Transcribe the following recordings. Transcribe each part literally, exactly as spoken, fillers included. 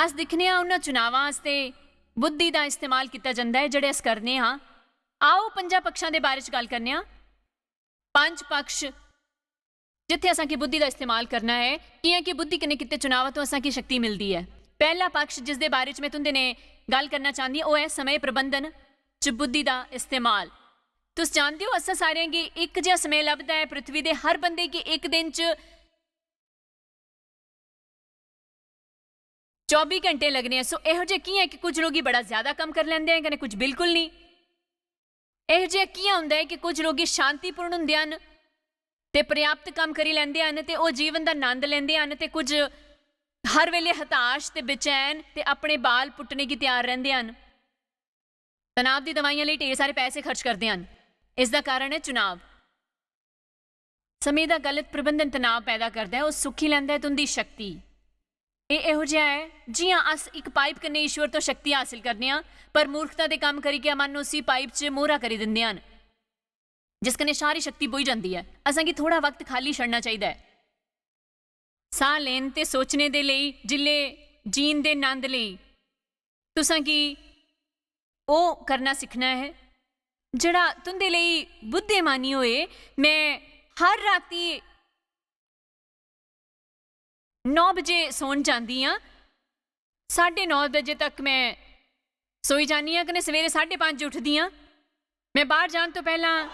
अस दिक्खने आं उन्हां चुनावां आस्तै बुद्धि दा इस्तेमाल कीता जंदा ऐ जेह्ड़े अस करने आं। आओ पंजां पक्षां दे बारे च गल्ल करने आं। पंज पक्ष जित्थै असांगी बुद्धि दा इस्तेमाल करना ऐ, कि'यां कि बुद्धि कन्नै कीते चुनावां तो असांगी शक्ति मिलदी ऐ। पैह्ला पक्ष जिसदे बारे च में तुं'दे ने गल्ल करना चांह्दी आं, ओह् ऐ समय प्रबंधन च बुद्धि दा इस्तेमाल। तुस जानदे ओ, असां सारें गी इक जेहा समय लभदा ऐ पृथ्वी दे हर बंदे गी इक दिन च चौबी घंटे लगने ऐ। सो एहो जेहा कि'यां ऐ कि कुछ लोग बड़ा ज्यादा कम्म करी लैंदे ऐ कन्नै कुछ बिल्कुल नेईं? एहो जेहा कि'यां होंदा ऐ कि कुछ लोग शांतिपूर्ण होंदे हन ते पर्याप्त कम्म करी लैंदे हन ते ओह् जीवन दा नंद लैंदे हन ते कुछ हर वेले हताश ते बेचैन ते अपने बाल पुट्टने गी त्यार रैंह्दे हन? तनाव दी दवाइयां लेई ढेर सारे पैसे खर्च करदे हन। इसदा कारण ऐ चुनाव। समें दा गलत प्रबंधन तनाव पैदा करदा ऐ, ओह् सुक्खी लैंदा ऐ तुं'दी शक्ति। एह् एहो जेहा ऐ जि'यां अस इक पाइप कन्नै ईश्वर तो शक्ति हासल करने आं, पर मूर्खता दे कम्म करियै मन उसी पाइप च मोहरा करी दिंदे हन, जिस कन्नै सारी शक्ति बोही जंदी ऐ। असेंगी थोह्ड़ा वक्त खाली छड़ना चाहिदा ऐ। साह् लैन ते सोचने दे लेई, जिल्ले जीन दे नंद लेई। तुसें गी ओह् करना सिक्खना ऐ जेह्ड़ा तुं'दे लेई बुद्धिमानी होए। में हर राती नौ बजे सौन जांदी आं। साढ़े नौ बजे तक में सोई जानी आं कन्नै सवेरे साढ़े पंज उठदी आं। में बाह्र जान तो पैह्लां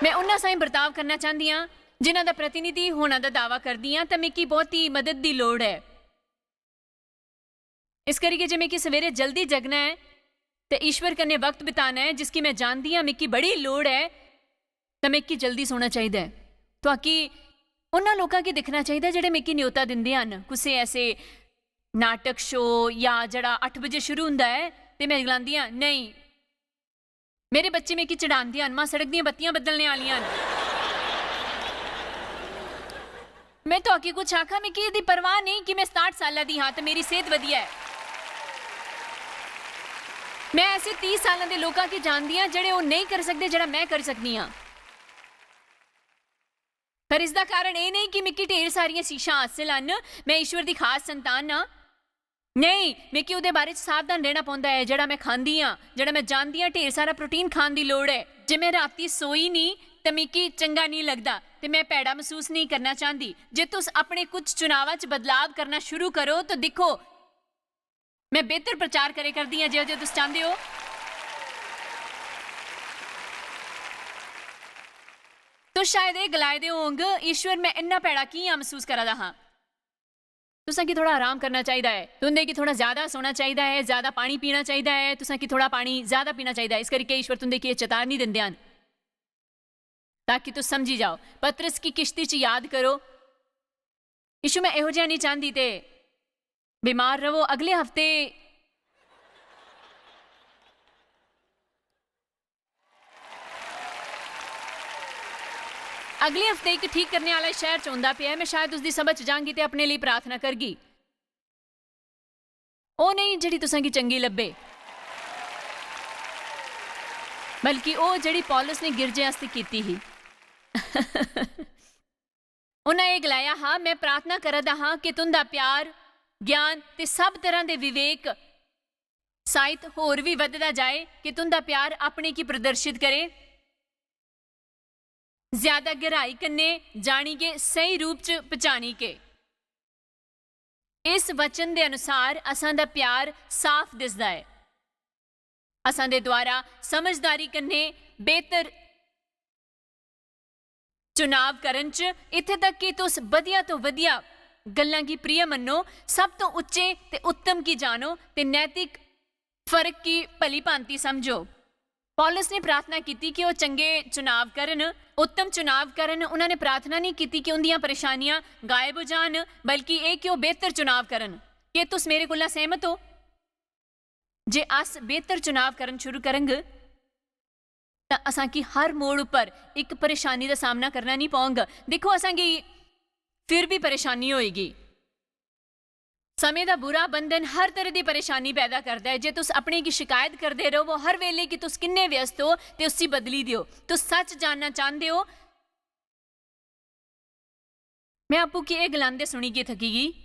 में उन्ना साहीं बर्ताव करना चांह्दी आं जिन्हां दा प्रतिनिधि होना दा दावा करदी आं, ते मिगी बहुत ही मदद दी लोड़ ऐ। इस करियै जे मिगी सवेरे जल्दी जगना ऐ ते ईश्वर कन्नै वक्त बिताना ऐ, जिसगी में जानदी आं मिगी बड़ी लोड़ ऐ, तां मिगी जल्दी सोना चाहिदा ऐ। ताकि उन्हां लोकां गी दिक्खना चाहिदा जेह्ड़े मिगी न्योता दिंदे हन कुसै ऐसे नाटक शो या जेह्ड़ा अट्ठ बजे शुरू होंदा ऐ, ते में गलांदी आं, "नेईं, मेरे बच्चे मिगी चढ़ांदे हन, मां सड़क दियां बत्तियां बदलने आह्लियां न।" में तुआकी कुछ आखां, मिगी एह्दी परवाह नेईं कि में सताह्ठ साल्ला दी हां ते मेरी सेह्त बधिया ऐ। में ऐसे तीह् साल्लां दे लोकां गी जानदी आं जेह्ड़े ओह् नेईं करी सकदे जेह्ड़ा में करी सकदी आं। पर इसदा कारण एह् नेईं कि मिगी ढेर सारियां शीशां हासल हन, में ईश्वर दी खास संतान आं। नेईं, मिगी ओह्दे बारे च सावधान रैह्ना पौंदा ऐ जेह्ड़ा में खंदी आं, जेह्ड़ा में जानदी आं ढेर सारा प्रोटीन खान दी लोड़ ऐ। जे में रातीं सोई निं ते मिगी चंगा निं लगदा ते में भैड़ा मसूस नेईं करना चांह्दी। जे तुस अपने कुछ चुनावां च बदलाव करना शुरू करो, तो दिक्खो, में बेहतर प्रचार करे करदी आं, जे, जे तुस चांह्दे ओ। तुस शायद एह् गलाए दे होंग, "ईश्वर, में इन्ना भैड़ा कि'यां मसूस करा दा हा?" तुसें गी थोह्ड़ा आराम करना चाहिदा ऐ, तुं'दे गी थोह्ड़ा ज्यादा सोना चाहिदा ऐ, ज्यादा पानी पीना चाहिदा ऐ, तुसें गी थोह्ड़ा पानी ज्यादा पीना चाहिदा ऐ। इस करियै ईश्वर तुं'दे गी एह् चेतावनी दिंदे हन, ताकि तुस समझी जाओ। पतरस गी किश्ती च याद करो। यीशु, में एहो जेहा निं चांह्दी ते बमार रवो। अगले हफ्ते, अगले हफ्ते इक ठीक करने आह्ला शैह्र च औंदा पेआ ऐ। में शायद उसदी सभा च जांगी ते अपने लेई प्रार्थना करगी। ओह् नेईं जेह्ड़ी तुसें गी चंगी लब्भे, बल्कि ओह् जेह्ड़ी पौलुस ने गिरजे आस्तै कीती ही। उन्हें एह् गलाया हा, "में प्रार्थना करा दा हां कि तुं'दा प्यार, ज्ञान ते सब तरह दे विवेक साइत होर बी बधदा जाए, कि तुं'दा प्यार अपने गी प्रदर्शित करे, ज्यादा गैहराई कन्नै जानी के स्हेई रूप च पछानी के।" इस वचन दे अनुसार असां दा प्यार साफ दिसदा ऐ। असां दे द्वारा समझदारी कन्नै बेहतर चुनाव करन च, इत्थै तक कि तुस बधिया तो बधिया गल्लां गी प्रिय मन्नो, सब तो उच्चे ते उत्तम गी जानो ते नैतिक फर्क गी भली भांति समझो। पौलुस ने प्रार्थना कीती कि ओह् चंगे चुनाव करन, उत्तम चुनाव करन। उन्होंने प्रार्थना नहीं कीती कि उंदियां परेशानियां गायब हो जान, बल्कि एह् कि ओह् बेहतर चुनाव करन। क्या तुस मेरे कोला सैहमत हो? जे अस बेहतर चुनाव करन शुरू करंग, तां असांगी हर मोड़ उप्पर इक परेशानी दा सामना करना नहीं पौंग। दिक्खो, असांगी फिर भी परेशानी होएगी। समें दा बुरा बंधन हर तरह दी परेशानी पैदा करदा ऐ। जे तुस अपने गी शिकायत करदे रहो हर वेले कि तुस किन्ने व्यस्त हो, ते उसी बदली देओ। तुस सच जानना चांहदे हो? में आपूं की एह् गलांदे सुनी गै थकी गेई।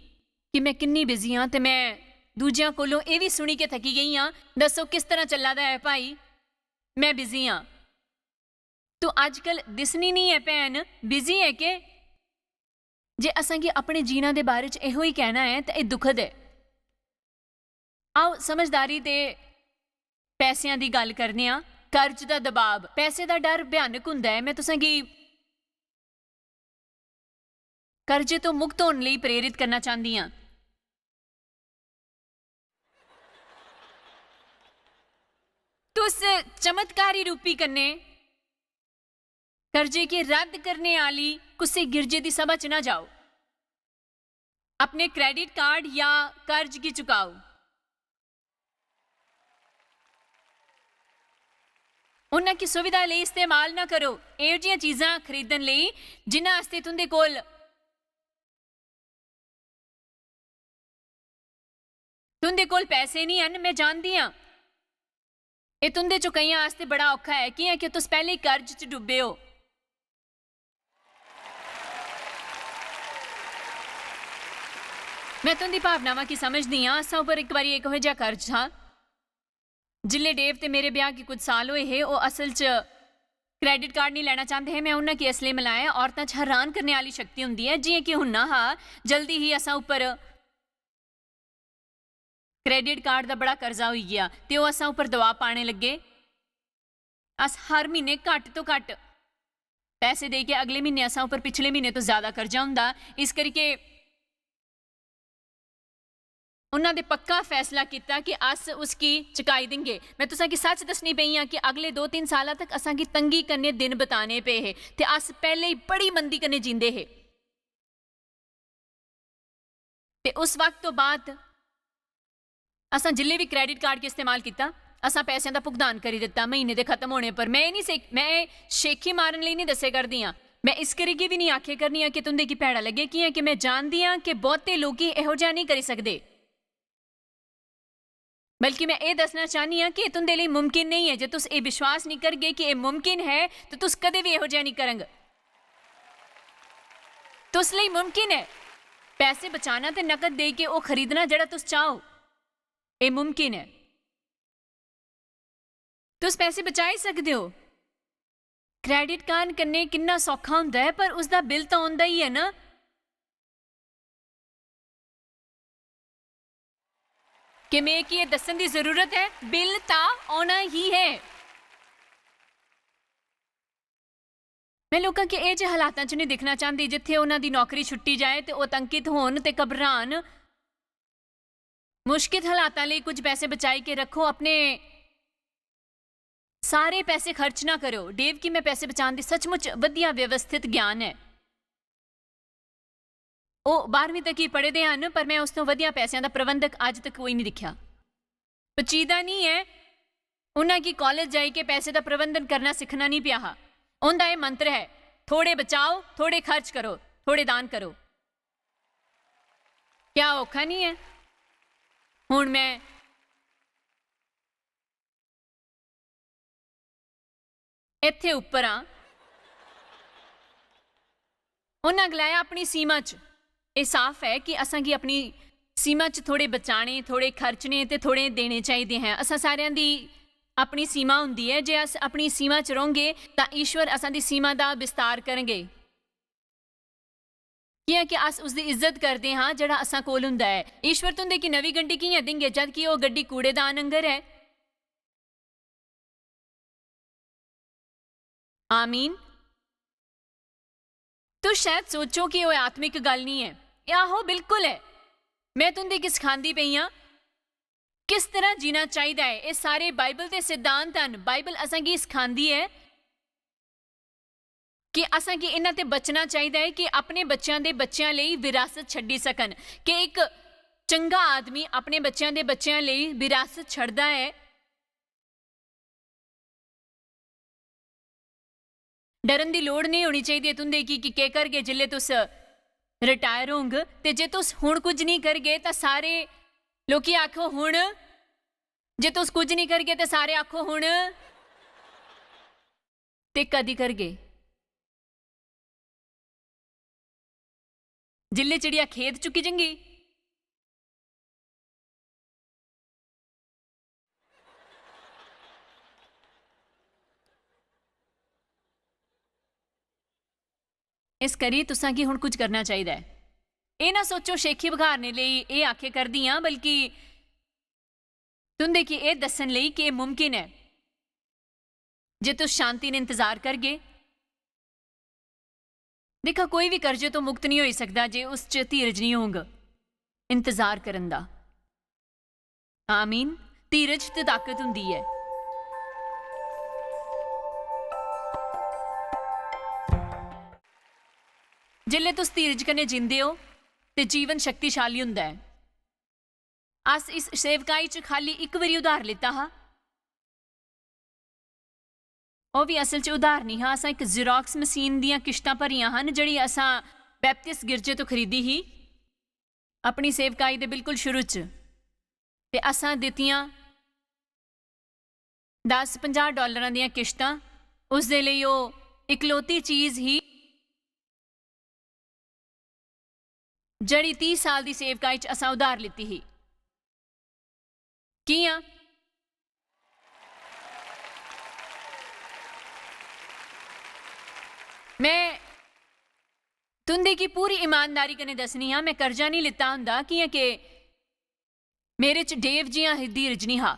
कि में किन्नी बिजी आं, ते में दूजियां कोलों एह् बी सुनी के थकी गेई आं, "दस्सो, किस तरह चला दा ऐ भाई?" में बिजी आं। तो अजकल दिसनी नहीं ऐ भैन, बिजी ऐ के? जे असांगी अपने जीना दे बारे च एहो ही कहना ऐ, ते एह् दुखद ऐ। आओ, समझदारी ते पैसेआं दी गल्ल करने आं। कर्ज दा दबाव, पैसे दा डर भयानक हुंदा ऐ। में तुसेंगी कर्जे तो मुक्त होने लेई प्रेरित करना चांह्दी आं। तुस चमत्कारी रूपी कन्नै कर्जे गी रद्द करने आह्ली कुसै गिरजे दी सभा च ना जाओ। अपने क्रेडिट कार्ड या कर्ज गी चुकाओ। उन्हां की सुविधा लेई इस्तेमाल ना करो एहो जिहियां चीजां खरीदन लेई जिन्हां आस्तै तुंदे कोल तुंदे कोल पैसे नहीं हन। मैं जानदी आं, एह् तुंदे चों केइयां आस्तै बड़ा औखा ऐ, कियां कि तुस पैह्ले कर्ज च डुब्बे ओ। मैं तुंदी भावनावां गी समझदी आं। असां उप्पर इक बारी इक हो जिहा कर्ज हा। जिल्ले डेव ते मेरे ब्याह गी कुछ साल होए हे, ओह् असल च क्रेडिट कार्ड नहीं लैना चांह्दे हे। मैं उन्हां गी इसलेई मलाया, औरतां च हैरान करने आह्ली शक्ति हुंदी ऐ। जियां कि हुन्ना हा, जल्दी ही असां उप्पर क्रेडिट कार्ड दा बड़ा कर्जा होई गेआ ते ओह् असां उप्पर दबाऽ पाने लग्गे। अस हर म्हीने घट्ट तो घट्ट पैसे देइयै अगले म्हीने असां उप्पर पिछले म्हीने तो ज्यादा कर्जा हुंदा। इस करियै उन्हां दे पक्का फैसला कीता कि अस उसगी चुकाई देंगे। मैं तुसें गी सच दस्सनी पेई आं कि अगले दो तिन्न सालां तक असां गी तंगी कन्नै दिन बताने पे हे ते अस पैह्ले ही बड़ी मंदी कन्नै जींदे हे। ते उस वक्त तो बाद असां जिल्ले भी क्रेडिट कार्ड गी इस्तेमाल कीता, असां पैसें दा भुगतान करी दित्ता म्हीने दे खत्म होने पर। मैं एह् नहीं से-, मैं एह् शेखी मारन लेई नहीं दस्से करदी आं। मैं इस करी गी भी नहीं आखे करनी आं कि तुंदे गी भैड़ा लग्गे, कियां कि मैं जानदी आं कि बहुते लोकी एहो जिहा नहीं करी सकदे। बल्कि मैं एह् दस्सना चाह्न्नी आं कि एह् तुंदे लेई मुमकिन नेईं ऐ। जे तुस एह् विश्वास नेईं करगे कि एह् मुमकिन ऐ, ते तुस कदें बी एहो जेहा नेईं करंग। तुस लेई मुमकिन ऐ। पैसे बचाना ते नकद देइयै ओह् खरीदना जेह्ड़ा तुस चाहो, एह् मुमकिन ऐ। तुस पैसे बचाई सकदे ओ। क्रेडिट कार्ड कन्नै किन्ना सौखा होंदा ऐ, पर उसदा बिल तां औंदा ही ऐ ना। कि में की एह् दस्सन दी जरूरत ऐ, बिल तां औना ही ऐ। में लोकां गी एह् जे हालातां च निं दिक्खना चांह्दी जित्थै उन्हां दी नौकरी छुट्टी जाए ते ओह् आतंकित होन ते घबरान। मुश्किल हालातां लेई कुछ पैसे बचाई के रक्खो। अपने सारे पैसे खर्च ना करो। डेव गी में पैसे बचान दी सचमुच वधिया व्यवस्थित ज्ञान ऐ। ओह् बारहवीं तक ही पढ़े दे हन, पर में उस तो वधिया पैसेआं दा प्रबंधक अज्ज तक कोई निं दिक्खेआ। पचीदा निं ऐ उन्हां गी कालेज जाई के पैसे दा प्रबंधन करना सिक्खना निं पेआ हा। उं'दा एह् मंत्र ऐ, "थोड़े बचाओ, थोड़े खर्च करो, थोड़े दान करो।" क्या औखा निं ऐ? हुन में इत्थै उप्पर आं। उन्हां गलाया, "अपनी सीमा च।" एह् साफ ऐ कि असां गी अपनी सीमा च थोड़े बचाने, थोड़े खर्चने ते थोड़े देने चाहिदे हैं। असां सारेआं दी अपनी सीमा हुंदी ऐ। जे अस अपनी सीमा च रौह्गे, तां ईश्वर असां दी सीमा दा विस्तार करगे। कि'यां कि अस उसदी इज्जत करदे हां, जेह्ड़ा असां कोल हुंदा ऐ। ईश्वर तुं'दे गी नमीं गड्डी कि'यां देंगे, जद कि ओह् गड्डी कूड़ेदान आंगर ऐ? आमीन। तुस शायद सोचो कि ओह् आत्मिक गल्ल निं ऐ। एह् आहो, बिल्कुल ऐ। में तुं'दे गी सखांदी पेई आं किस तरह जीना चाहिदा ऐ। एह् सारे बाइबल दे सिद्धांत हन। बाइबल असें गी सखांदी ऐ कि असें गी इन्हां ते बचना चाहिदा ऐ कि अपने बच्चेआं दे बच्चेआं लेई विरासत छड्डी सकन। कि इक चंगा आदमी अपने बच्चेआं दे बच्चेआं लेई विरासत छड्डदा ऐ। डरन दी लोड़ नेईं होनी चाहिदी ऐ तुं'दे गी कि केह् करगे जिसलै तुस रिटायर होंग। ते जे तुस हुन कुछ नेईं करगे तां सारे लोकी आखो हुन, जे तुस कुछ नेईं करगे ते सारे आखो हुन, ते कदी करगे? जिसलै चिड़िया खेत चुक्की जंगी, इस करी तुसां गी हुन कुछ करना चाहिदा ऐ। एह् ना सोचो शेखी बघारने लेई एह् आखे करदी आं, बल्कि तुं'दे गी एह् दस्सन लेई कि एह् मुमकिन ऐ जे तुस शांति ने इंतजार करगे। दिक्खा, कोई बी कर्जे तो मुक्त निं होई सकदा जे उस च धीरज निं होग इंतजार करन दा। आमीन। धीरज ते ताकत हुंदी ऐ। जिसलै तुस धीरज कन्नै जींदे ओ, ते जीवन शक्तिशाली हुंदा ऐ। अस इस सेवकाई च खाली इक बारी उधार लेता हा। ओह् बी असल च उधार निं हा, असां इक Xerox मशीन दियां किश्तां भरियां हन, जेह्ड़ी असां बैप्टिस्ट गिरजे तो खरीदी ही, अपनी सेवकाई दे बिल्कुल शुरू च। ते असां दित्तियां दस पंजाह् डालरां दियां किश्तां। उसदे लेई ओह् इकलौती चीज ही, जेह्ड़ी तीह् साल दी सेवकाई च असां उधार लित्ती ही। कि'यां? में तुं'दे गी पूरी ईमानदारी कन्नै दस्सनी आं, में कर्जा निं लित्ता होंदा, कि'यां के मेरे च डेव जि'यां धीरज निं हा।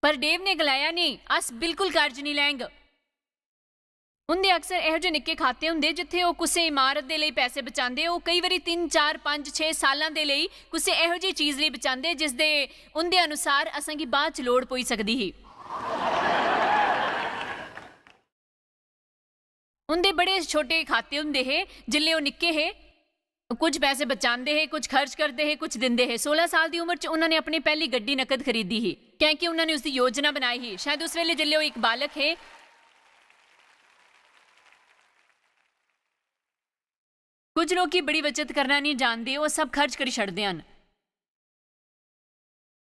पर डेव ने गलाया, "नेईं, अस बिल्कुल कर्ज निं लैंग।" उं'दे अक्सर एहो जे निक्के खाते हुंदे जित्थे ओह् कुसै इमारत दे लेई पैसे बचांदे, ओह् केई बारी तिन्न, चार, पंज, छे सालां दे लेई कुसै एहो जेही चीज लेई बचांदे जिसदे उं'दे अनुसार असेंगी बाद च लोड़ पोई सकदी ही। उं'दे बड़े छोटे खाते हुंदे हे, जिसलै ओह् निक्के हे, कुछ पैसे बचांदे हे, कुछ खर्च करदे हे, कुछ दिंदे हे। सोलां साल दी उम्र च उन्होंने अपनी पैह्ली गड्डी नकद खरीदी ही, क्योंकि उन्होंने उसदी योजना बनाई ही। शायद उस वेले जिसलै ओह् इक बालक हे। कुछ लोक बड़ी बचत करना नहीं जानदे, ओह् सब खर्च करी छड़दे हन।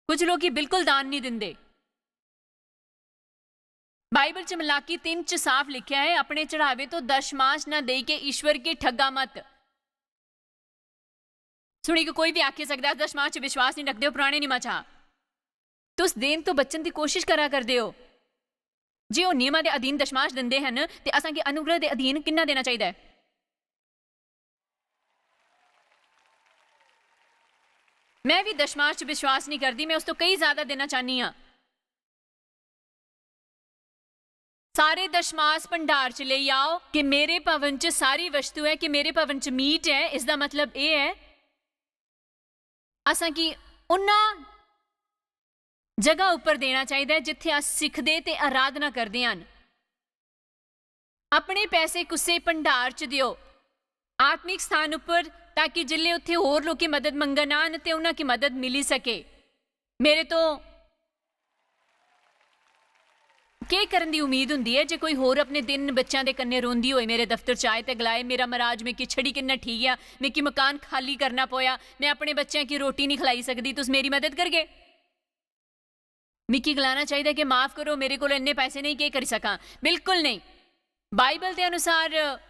कुछ लोक बिल्कुल दान नहीं दिंदे। बाइबल च मलाकी तिन्न च साफ लिखेआ ऐ, "अपने चढ़ावे तो दशमांश ना देई के ईश्वर गी ठग्गा मत।" सुनी के कोई भी आखी सकदा, "अस दशमांश च विश्वास नहीं रखदे, ओह् पुराने नियमा च हा।" तुस देन तो बचन दी कोशिश करा करदे ओ। जे ओह् नियमा दे अधीन दशमांश दिंदे हन, ते असां गी अनुग्रह दे अधीन किन्ना देना चाहिदा ऐ? मैं भी दशमांश च विश्वास नहीं करदी, मैं उस तो कई ज्यादा देना चाहनी आं। सारे दशमांश भंडार च लेई आओ कि मेरे भवन च सारी वस्तु ऐ, कि मेरे भवन च मीट ऐ। इसदा मतलब एह् ऐ, असां गी उन्ना जगह उप्पर देना चाहिदा ऐ जित्थे अस सिखदे ते आराधना करदे हन। अपने पैसे कुसै भंडार च देओ, आत्मिक स्थान उप्पर, ताकि जिसलै उत्थे होर लोकें मदद मंगन आन ते उन्हां गी मदद मिली सके। मेरे तो केह् करन दी उम्मीद हुंदी ऐ जे कोई होर अपने दिन बच्चें दे कन्नै रोंदी होए मेरे दफ्तर च आए ते गलाए, "मेरा मराज मिगी छड़ी किन्ना ठीक ऐ, मिगी मकान खाली करना पोया, मैं अपने बच्चें गी रोटी नहीं खलाई सकदी, तुस मेरी मदद करगे?" मिगी गलाना चाहिदा कि, "माफ करो, मेरे कोल इन्ने पैसे नहीं, केह् करी सकां?" बिल्कुल नहीं। बाइबल दे अनुसार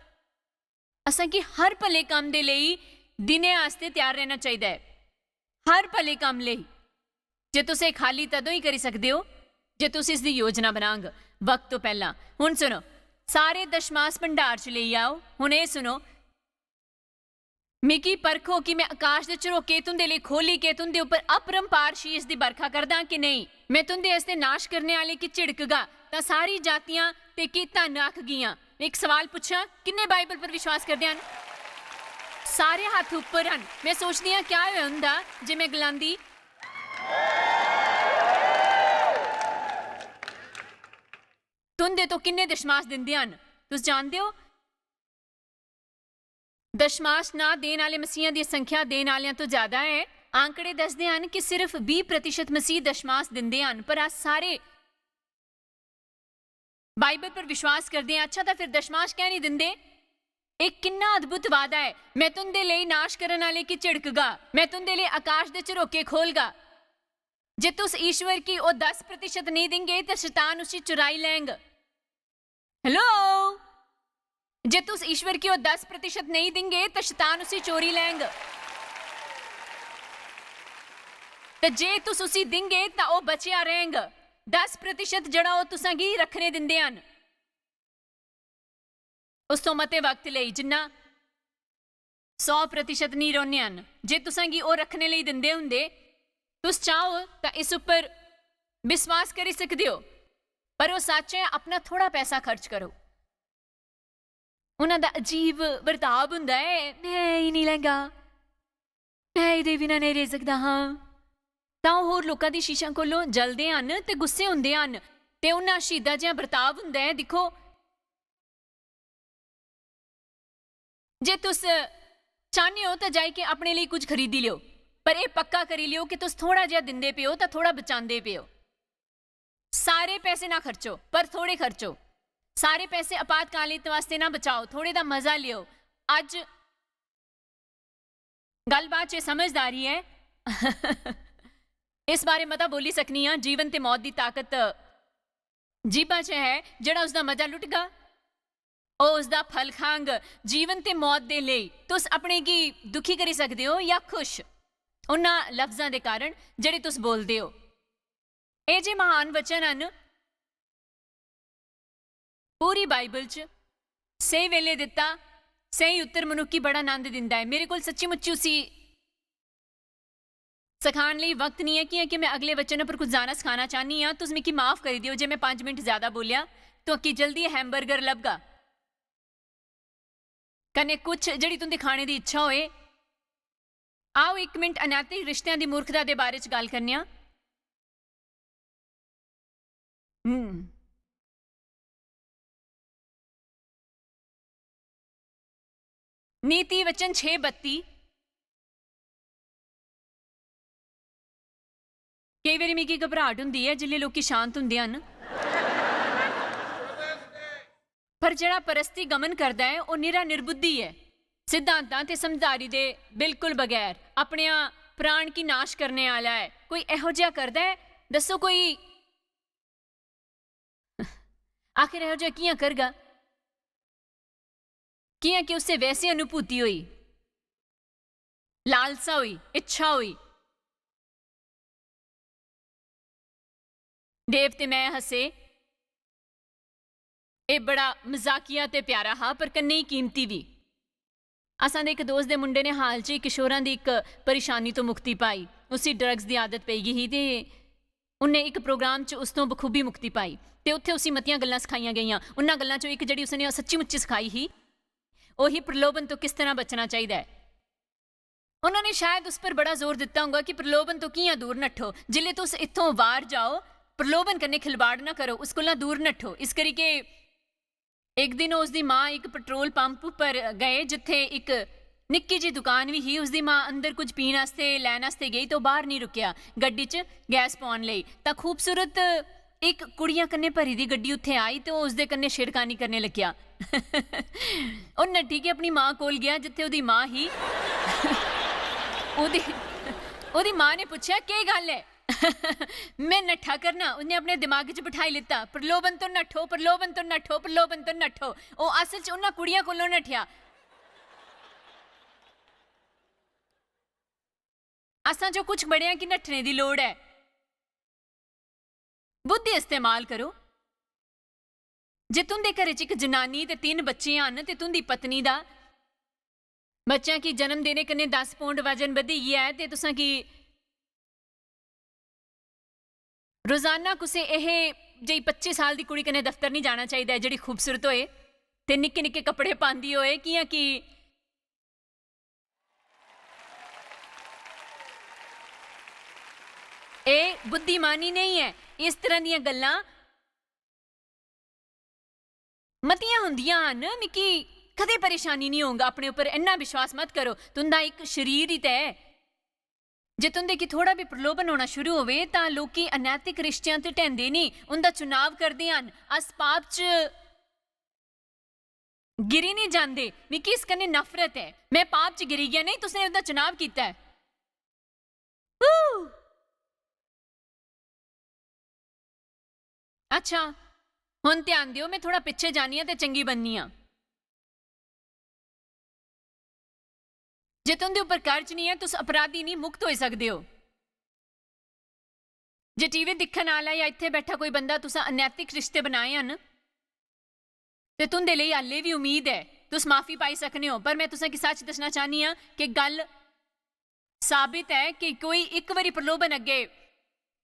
असां गी हर भले कम्म दे लेई दिने आस्तै त्यार रहना चाहिदा ऐ। हर भले कम्म लेई। जे तुस एह् खाली तदों ही करी सकदे ओ जे तुस इसदी योजना बनांग वक्त तो पैह्लां। हुन सुनो, सारे दशमांश भंडार च लेई आओ। हुन एह् सुनो, "मिगी परखो कि मैं आकाश दे झरोके तुंदे लेई खोली के तुंदे उप्पर अपरंपार शीश दी बरखा करदा कि नेईं। मैं तुंदे आस्तै नाश करने आह्ले गी झिड़कगा, तां सारी जातियां ते की धन आखगियां।" इक सवाल पुच्छां, किन्ने बाइबल पर विश्वास करदे हन? सारे हत्थ उप्पर हन। मैं सोचदी आं, क्या होया हुंदा जे मैं गलांदी, "तुंदे तो किन्ने दशमांश दिंदे हन?" तुस जानदे ओ, दशमांश ना देन आह्ले मसीहियां दी संख्या देन आह्लेआं तो ज्यादा ऐ। आंकड़े दसदे हन कि सिर्फ बीह् प्रतिशत मसीह दशमांश दिंदे हन, पर अस सारे बाइबल पर विश्वास करदे आं। अच्छा, तां फिर दशमांश कैं नहीं दिंदे? एह् किन्ना अद्भुत वादा ऐ, "मैं तुंदे लेई नाश करन आह्ले गी झिड़कगा, मैं तुंदे लेई आकाश दे झरोके खोलगा।" जे तुस ईश्वर गी ओह् दस प्रतिशत नहीं दिंगे, तां शैतान उसी चुराई लैंग। हेलो, जे तुस ईश्वर गी ओह् दस प्रतिशत नहीं दिंगे, तां शैतान उसी चोरी लैंग। ते जे तुस उसी दिंगे, तां ओह् बचेआ रैंह्ग। दस प्रतिशत जेह्ड़ा ओह् तुसां गी रक्खने दिंदे हन। उस थमां मते वक्त लेई, जिन्ना सौ प्रतिशत नेईं रौह्ने हन। जे तुसें गी ओह् रक्खने लेई दिंदे होंदे, तुस चाहो तां इस उप्पर विश्वास करी सकदे ओ, पर ओह् सच्च ऐ, अपना थोह्ड़ा पैसा खर्च करो। उन्हां दा अजीब बर्ताव होंदा ऐ, "में एह् निं लैंगा, में एह्दे बिना नेईं रेही सकदा हां।" तां ओह् होर लोकां दी शीशां कोलों जलदे हन ते गुस्से होंदे हन, ते उन्हां शहीदा जिहा बर्ताव होंदा ऐ। दिक्खो, जे तुस चाह्न्ने ओ तां जाई के अपने लेई कुछ खरीदी लेओ, पर एह् पक्का करी लेओ कि तुस थोह्ड़ा जेहा दिंदे पे ओ तां थोह्ड़ा बचांदे पे ओ। सारे पैसे ना खर्चो, पर थोह्ड़े खर्चो। सारे पैसे आपातकालीन वास्ते ना बचाओ, थोह्ड़े दा मजा लेओ। अज्ज गल्लबात च समझदारी ऐ। इस बारे मता बोली सकनी आं, जीवन ते मौत दी ताकत जीभा च ऐ। जेह्ड़ा उसदा मजा लुटगा, ओह् उसदा फल खांग। जीवन ते मौत दे लेई तुस अपने गी दुखी करी सकदे ओ जां खुश, उन्हां लफ्जां दे कारण जेह्ड़े तुस बोलदे ओ। एह् जे महान वचन हन, पूरी बाइबल च स्हेई वेले दित्ता, स्हेई उत्तर मनुक्ख गी बड़ा आनंद दिंदा ऐ। मेरे कोल सच्ची मुच्ची उसी सखान लेई वक्त निं ऐ, कि'यां कि में अगले वचन उप्पर कुछ जाना सखाना चाह्न्नी आं। तुस मिगी माफ करी देओ जे में पंज मिंट ज्यादा बोलेआ। तुआकी जल्दी हैमबर्गर लभगा, कन्नै कुछ जेह्ड़ी तुं'दी खाने दी इच्छा होए। आओ, इक मिंट अनैतिक रिश्तेआं दी मूर्खता दे बारे च गल्ल करने आं। हम्म। नीति वचन छे बत्ती। केई बारी मिगी घबराहट होंदी ऐ जिसलै लोकी शांत होंदे हन। पर जेह्ड़ा परस्ती गमन करदा ऐ, ओह् निरा निर्बुद्धि ऐ, सिद्धांतां ते समझदारी दे बिल्कुल बगैर अपने आप प्राण गी नाश करने आह्ला ऐ। कोई एहो जेहा करदा ऐ, दस्सो कोई। आखिर एहो जेहा कि'यां करगा? कि'यां कि उसे वैसी अनुभूति होई, लालसा होई, इच्छा होई। देव ते मैं हसे। एह् बड़ा मजाकिया ते प्यारा हा, पर कन्नै ही कीमती बी। असां दे इक दोस्त दे मुंडे ने हाल च ही किशोरां दी इक परेशानी तो मुक्ति पाई। उसी ड्रग्स दी आदत पेई गेई ही ते उन्नै इक प्रोग्राम च उस तो बखूबी मुक्ति पाई ते उत्थै उसी मतियां गल्लां सखाइयां गेइयां। उन्हां गल्लां चों इक जेह्ड़ी उसने सच्ची मुच्ची सखाई ही, ओह् ही प्रलोभन तो किस तरह बचना चाहिदा ऐ। उन्होंने शायद उस पर बड़ा जोर दित्ता होगा कि प्रलोभन तो कि'यां दूर नट्ठो। जिसलै तुस इत्थों बाहर जाओ, प्रलोभन कन्नै खिलवाड़ ना करो, उस कोला दूर नट्ठो। इस करी के इक दिन उसदी मां इक पेट्रोल पंप पर गए, जित्थै इक निक्की जी दुकान बी ही। उसदी मां अंदर कुछ पीन आस्तै, लैन आस्तै गेई, तो बाहर नहीं रुकेआ गड्डी च गैस पाउन लेई। तां खूबसूरत इक कुड़ियां कन्नै भरी दी गड्डी उत्थै आई ते ओह् उसदे कन्नै छेड़खानी करने लग्गेआ। ओह् नट्ठी के अपनी मां कोल गेआ, जित्थै ओह्दी मां ही। ओह्दी, ओह्दी मां ने पुच्छेआ, "केह् गल्ल ऐ?" "में नट्ठा करना।" उन्नै अपने दिमाग च बठाई लैता, "प्रलोभन तो नट्ठो, प्रलोभन तो नट्ठो, प्रलोभन तो नट्ठो।" ओह् असल च उन्हां कुड़ियां कोलों नट्ठेआ। असां जो कुछ बड़ेआं गी नट्ठने दी लोड़ ऐ। बुद्धि इस्तेमाल करो। जे तुं'दे घरै च इक जनानी ते तिन्न बच्चे हन ते तुं'दी पत्नी दा बच्चें गी जन्म देने कन्नै दस पौंड वजन बधी गेआ ऐ ते तुसें गी रोजाना कुसै एह् जेही पच्ची साल दी कुड़ी कन्नै दफ्तर निं जाना चाहिदा ऐ जेह्ड़ी खूबसूरत होए ते निक्के निक्के कपड़े पांदी होए, कि'यां कि एह् बुद्धिमानी नेईं ऐ। इस तरह दियां गल्लां मतियां होंदियां हन, मिगी कदें परेशानी निं होंग। अपने उप्पर इन्ना विश्वास मत करो, तुं'दा इक शरीर ही ते ऐ। जे तुं'दे गी थोह्ड़ा बी प्रलोभन होना शुरू होवे, तां लोकी अनैतिक रिश्तेआं ते ढैंदे निं, उं'दा चुनाव करदे हन। अस पाप च गिरी निं जांदे। मिगी इस कन्नै नफरत ऐ। में पाप च गिरी गेआ, नेईं, तुसें ओह्दा चुनाव कीता ऐ। हू! अच्छा, हुन ध्यान देओ, में थोह्ड़ा पिच्छे जानी आं ते चंगी बननी आं। जे तुं'दे उप्पर कर्ज निं ऐ, तुस अपराधी निं, मुक्त होई सकदे ओ। जे टीवी दिक्खन आह्ला जां इत्थै बैठा कोई बंदा तुसें अनैतिक रिश्ते बनाए हन, ते तुं'दे लेई हाल्ले बी उम्मीद ऐ। तुस माफी पाई सकने ओ, पर में तुसें गी सच्च दस्सना चाह्न्नी आं कि गल्ल साबित ऐ कि कोई इक बारी प्रलोभन अग्गें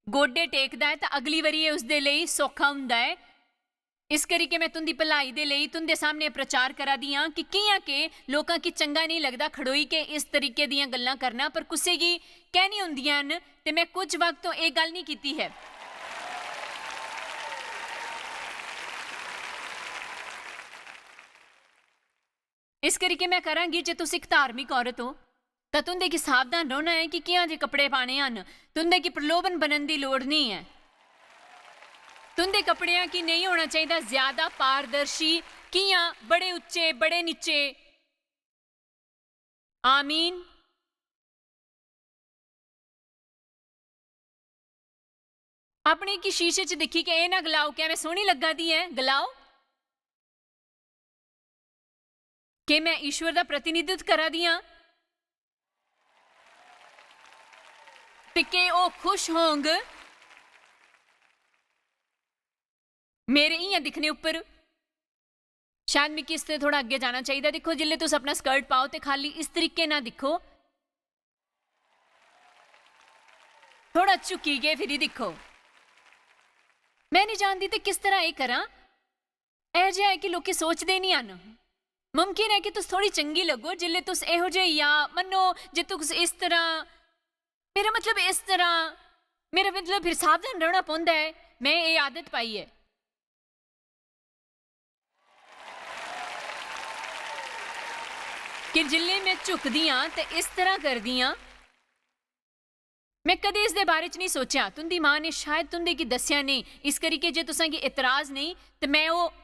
गोडे टेकदा ऐ, तां अगली बारी एह् उसदे लेई सौखा होंदा ऐ। इस करी के में तुं'दी भलाई दे लेई तुं'दे सामने प्रचार करा दी आं कि कि'यां के लोकां गी चंगा नेईं लगदा खड़ोई के इस तरीके दियां गल्लां करना, पर कुसै गी कैह्नी होंदियां न, ते में कुछ वक्त तो एह् गल्ल नेईं कीती ऐ। इस करी के में करांगी, जे तुस इक धार्मिक औरत ओ, तां तुं'दे गी सावधान रौह्ना ऐ कि कि'यां दे कपड़े पाने हन। तुं'दे गी प्रलोभन बनन दी लोड़ नेईं ऐ। तुं'दे कपड़ेआं गी नेईं होना चाहिदा ज्यादा पारदर्शी, कि'यां बड़े उच्चे, बड़े नीचे। आमीन। अपने गी शीशे च दिक्खी के एह् ना गलाओ, "क्या में सोह्नी लग्गा दी ऐ?" गलाओ, "केह् में ईश्वर दा प्रतिनिधित्व करा दी आं? ते केह् ओह् खुश होंग मेरे इ'यां दिक्खने उप्पर?" शायद मिगी इसदे थोह्ड़ा अग्गें जाना चाहिदा। दिक्खो, जिसलै तुस अपना स्कर्ट पाओ ते खाल्ली इस तरीके ना दिक्खो, थोह्ड़ा झुकी गै फिरी दिक्खो। में निं जानदी ते किस तरह एह् करां। एह् जेहा ऐ कि लोकी सोचदे निं हन। मुमकिन ऐ कि तुस थोह्ड़ी चंगी लग्गो जिसलै तुस एहो जेही, जां मन्नो जे तुस इस तरह, मेरा मतलब इस तरह, मेरा मतलब फिर सावधान रौह्ना पौंदा ऐ। में एह् आदत पाई ऐ कि जिसलै में झुकदी आं ते इस तरह करदी आं, में कदें इसदे बारे च नेईं सोचेआ। तुं'दी मां ने शायद तुं'दे गी दस्सेआ नेईं, इस करी के जे तुसें गी इतराज नेईं, ते में ओह्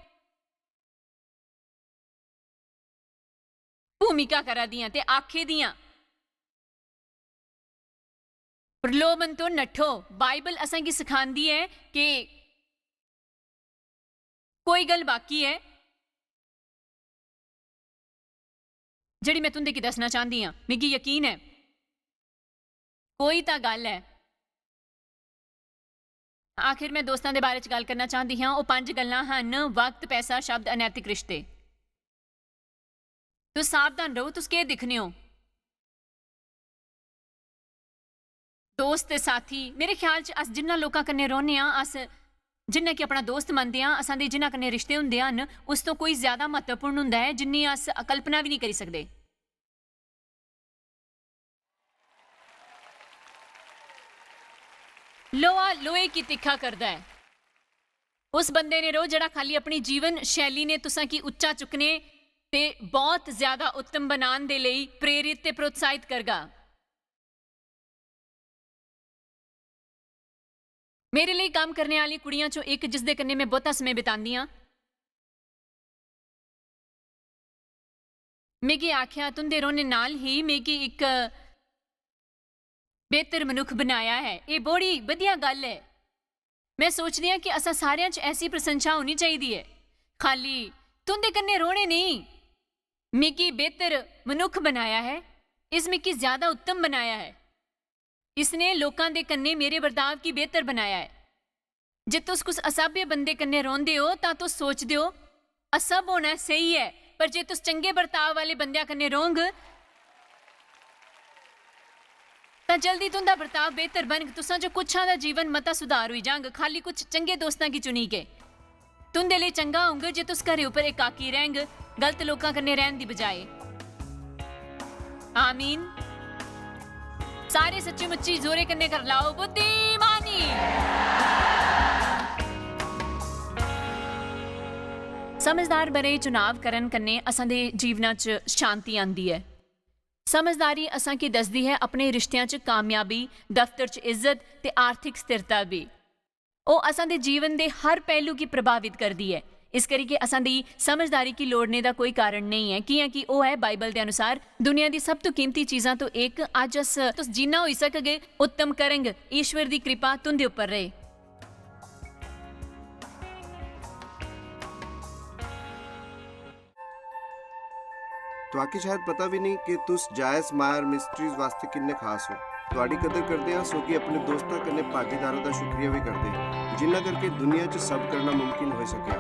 भूमिका करा दी आं ते आखे दी आं, "प्रलोभन तो नठो।" बाइबल असेंगी सखांदी ऐ कि कोई गल्ल बाकी ऐ जेह्ड़ी में तुं'दे गी दस्सना चांह्दी आं। मिगी यकीन ऐ, कोई तां गल्ल ऐ। आखिर में दोस्तां दे बारे च गल्ल करना चांह्दी आं। ओह् पंज गल्लां हन: वक्त, पैसा, शब्द, अनैतिक रिश्ते। तुस सावधान रहो, तुस केह् दिक्खने ओ? दोस्त ते साथी, मेरे ख्याल च अस जिन्ना लोकां कन्नै रौह्ने आं, अस जिन्ना कि अपना दोस्त मनदे आं, असां दे जिन्ना कन्नै रिश्ते होंदे हन, उस तो कोई ज्यादा म्हत्तवपूर्ण होंदा ऐ जिन्नी अस कल्पना बी नेईं करी सकदे। लोहा लोहे गी तिक्खा करदा ऐ। उस बंदे ने रहो जेह्ड़ा खाली अपनी जीवन शैली ने तुसां गी उच्चा चुक्कने ते बहुत ज्यादा उत्तम बनान दे लेई प्रेरित ते प्रोत्साहित करगा। मेरे लेई कम्म करने आह्ली कुड़ियां चों इक, जिसदे कन्नै में बहुता समें बितांदी आं, मिगी आखेआ, "तुं'दे रौह्ने नाल ही मिगी इक बेहतर मनुक्ख बनाया ऐ।" एह् बड़ी बधिया गल्ल ऐ। में सोचदी आं कि असां सारेआं च ऐसी प्रशंसा होनी चाहिदी ऐ। खाली "तुं'दे कन्नै रौह्ने नेईं, मिगी बेहतर मनुक्ख बनाया ऐ, इस मिगी ज्यादा उत्तम बनाया ऐ, इसने लोकां दे कन्नै मेरे बर्ताव गी बेहतर बनाया ऐ।" जे तुस कुस असभ्य बंदे कन्नै रौंह्दे ओ, तां तुस सोचदे ओ, "असभ्य होना स्हेई ऐ," पर जे तुस चंगे बर्ताव आह्ले बंदेआं कन्नै रौह्ग, तां जल्दी तुं'दा बर्ताव बेहतर बनग। तुसां च कुच्छां दा जीवन मता सुधार होई जाग, खाली कुछ चंगे दोस्तां गी चुनी के। तुं'दे लेई चंगा होग जे तुस घरै उप्पर एकाकी रैह्ग, गलत लोकां कन्नै रैह्न दी बजाए। आमीन। सारे सच्ची मुच्ची जोरे कन्नै कर लाओ, "बुद्धिमानी।" समझदार बने चुनाव करन कन्नै असां दे जीवना च शांति आंदी ऐ। समझदारी असां गी दसदी ऐ अपने रिश्तेआं च कामयाबी, दफ्तर च इज्जत ते आर्थिक स्थिरता बी। ओह् असां दे जीवन दे हर पैह्लू गी प्रभावित करदी ऐ। इस करी के असां दी समझदारी गी लोड़ने दा कोई कारण नेईं ऐ, कि'यां कि ओह् ऐ बाइबल दे अनुसार दुनिया दी सब तों कीमती चीजां तों इक। अज्ज अस, तुस जिन्ना होई सकगे उत्तम करंग। ईश्वर दी कृपा तुं'दे उप्पर रहे। तुआकी शायद पता भी नहीं कि तुस जायस मायर मिस्ट्रीज वास्ते किन्ने खास हो। तुआडी कदर करदे हां, सो कि अपने दोस्तां कन्नै भागीदारां दा शुक्रिया भी करदे हां, जिन्ना करके दुनिया च सब करना मुमकिन होई सकेआ।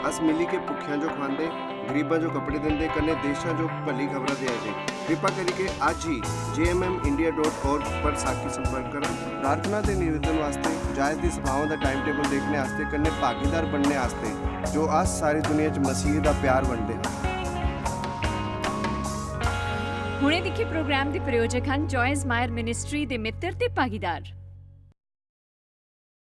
अस मिली के भुक्खेआं जो खुआंदे, गरीबां जो कपड़े दिंदे, कन्नै देशां जो भली खबरां देआ दे। कृपा करियै अज्ज ही J M M India dot org पर साकी संपर्क करा। प्रार्थना ते निवेदन वास्ते, जायज दी सभाओं दा टाइम टेबल देखने आस्तै, कन्नै भागीदार बनने आस्तै, जो अस सारी दुनिया च मसीह दा प्यार बंडदे हां। हुणे दिक्खे प्रोग्राम दे प्रायोजक हन जॉयज मायर मिनिस्ट्री दे मित्र ते भागीदार।